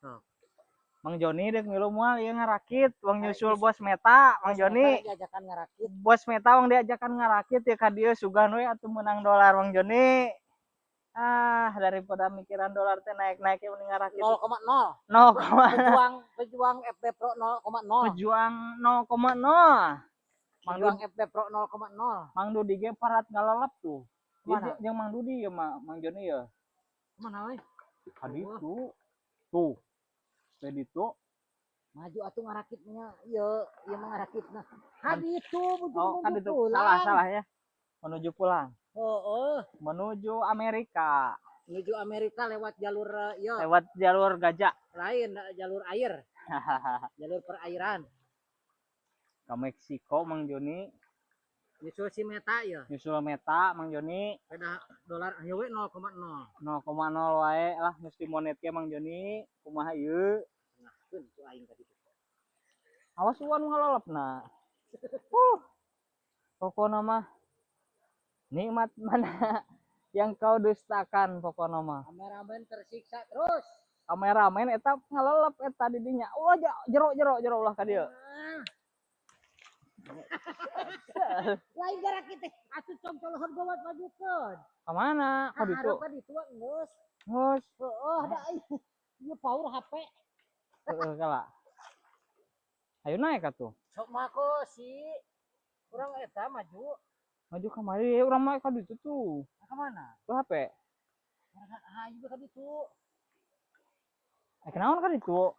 Sok. Mang Joni dek milu moal ieu ngarakit, wang Ayo, nyusul Bos Meta, Mang Bos Joni. Meta diajakan ngarakit. Bos Meta wang diajakan ngarakit ya ka dieu, sugan we atuh meunang dolar, Mang Joni. Ah, daripada mikiran dolar teh naik-naik ya mending ngarakit. 0,0. 0, koma Pejuang pejuang FB Pro 0,0. Pejuang 0,0. Mang Pejuang Dudi, FB Pro 0,0. Mang Dudi ge parat ngalelep tuh. Dia Mana? Jeung Mang Dudi ya, Mang Joni ya. Mana we? Ka ditu. Tuh. Teh ditu. Maju atuh ngarakitnya. Ieu, ieu mah ngarakitna. Ka ditu Oh, kan menuju itu pulang. Salah salah ya. Menuju pulang. Heeh, Menuju Amerika. Menuju Amerika lewat jalur ieu Lewat jalur gajah. Lain, jalur air, jalur perairan. Ke Meksiko, Mang Joni. Nyusul si Meta ya. Nyusul Meta, Mang Joni. Beda dolar ayo we 0,0. 0,0 wae lah mesti monet ge, Mang Joni. Kumaha ieu? Ngahkeun ku aing tadi. Awas uan ngalolepna. Pokokna mah nikmat mana yang kau dustakan, pokokna mah. Kameramen tersiksa terus. Kameramen eta ngalelep eta di dinya. Ulah jero jero jero, ulah ka dieu. Ah. Lain garak teh atuh cong colohon gawat majukeun. Ka mana? Ka ditu. Hareup ka ditu geus. Geus. Heeh, da ieu power HP. Heeh, kala. Ayo naik atuh. Sok mako si urang eta maju. Maju kamari, urang mah ka ditu tuh. Ka mana? Tuh HP. Hayu ka ditu. Eh, kenaon ka ditu?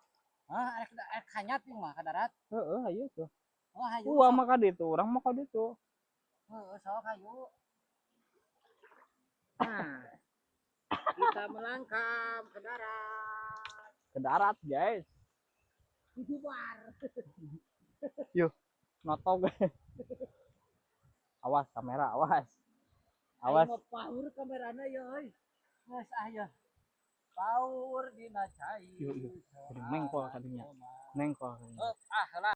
Ah, arek arek hanyat ieu mah ka darat. Heeh, ayo tuh. Oh, hayu. Uang mah ka ditu, urang mah ka ditu. Heeh, sok hayu. Nah, kita melangkah ke darat. Ke darat, guys. Bubar. Yuk, notog. Awas kamera, awas. Awas. Aing mah power kamerana ya euy. Geus aya. Power dina cai. Yuk, yuk. Jadi mengkol kadinya. Nengkol kadinya. Ah, heula.